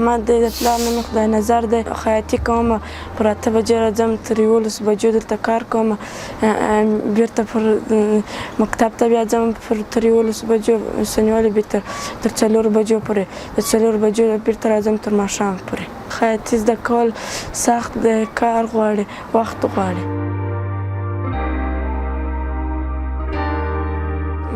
احمد دی، د پلار نوم مې خدای نظر دی. خیاطي کوم، پر 8 بجې راځم، تر 11 بجو دلته کار کوم. بیرته پر مکتب ته بیا ځم، پر تر 11 بجو سنیولې بیا تر 4 بجو پورې، د 4 بجو بیرته راځم تر ماښام پورې. خیاطي زده کول سخت دی، کار غواړي، وخت غواړي.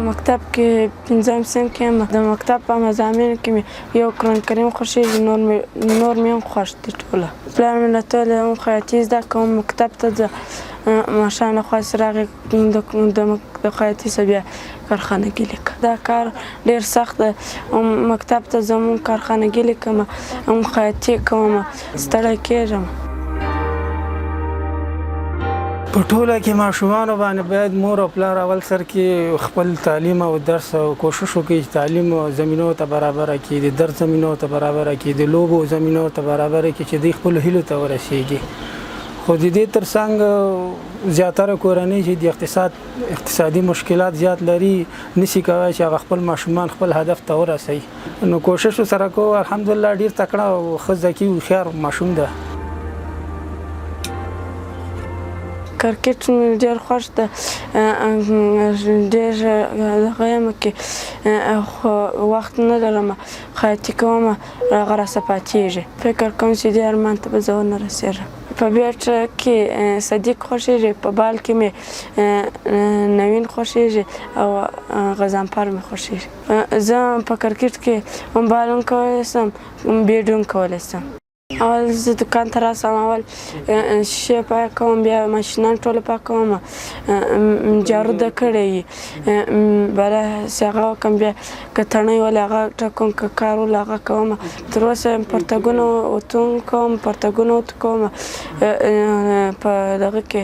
مکتب کې پنځم صنف کې یم. د مکتب په مضامینو کې مې یو قرآن کریم خوښېږي، نور مې هم خوښ دي ټوله. پلار مې راته ویل هم خیاطي زده کوم، مکتب ته ځه. ماښام له خوا چې راغی د خیاطي څخه بیا کارخانګي لیکه. دا کار ډېر سخت دی. هم مکتب ته ځم، هم کارخانګي لیکم، هم خیاطي کوم، ستړی کېږم. په ټوله کې ماشومانو باندې باید مور او پلار اول سر کې خپل تعلیم او درس او کوشش وکړي چې تعلیم زمینو ته برابره کړي، د درس زمینو ته برابره کړي، د لوبو زمینو ته برابره کړي چې دوی خپلو هیلو ته ورسیږي. خو د دې ترڅنګ زیاتره کورنۍ چې د اقتصادي مشکلات زیات لري، نسی کولی چې هغه خپل ماشومان خپل هدف ته ورسوي. نو کوشش سره کوو. الحمدلله ډیر تکړه او ښه ذکي، هوښیار ماشوم ده. کرکټ مې ډېر خوښ ده، ډېر دغه یم کې، خو وخت نه لرم. خیاطي کوم، هغه راسره پاتېږي. فکر کوم چې دې ارمان ته به زه ونه رسېږم. په بیټ کې صدیق خوښېږي، په بال کې مې نوین خوښېږي او غضنفر مې خوښېږي. زه په کرکټ کې هم بال هم کولی شم، هم بیټ هم کولی شم. اول زه دکان ته راسم، اول شیشې پاکوم، بیا ماشینان ټوله پاکوم، جارو د کړی وي، بله هغه وکم، بیا که تڼۍ ولې هغه ټکوم، که کار ول هغه کوم. تر اوسه پرتګونه اوتون کوم، پرتګونه اوتو کوم. په دغه کې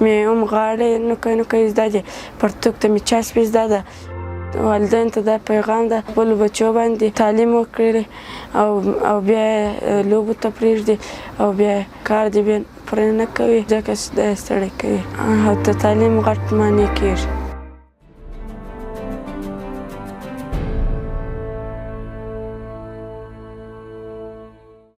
مې هم غاړې نوکی نوکی زده دي، پرتوګ ته مې چسپې زده ده. والدین ته دا پیغام ده، خپلو بچو باندې تعلیم وکړي او بیا لوبو ته پرېږدي او بیا کار دې بیا پرې نه کوي، ځکه چې دا ستړی کوي او ته تعلیم غټ معنی کېږي.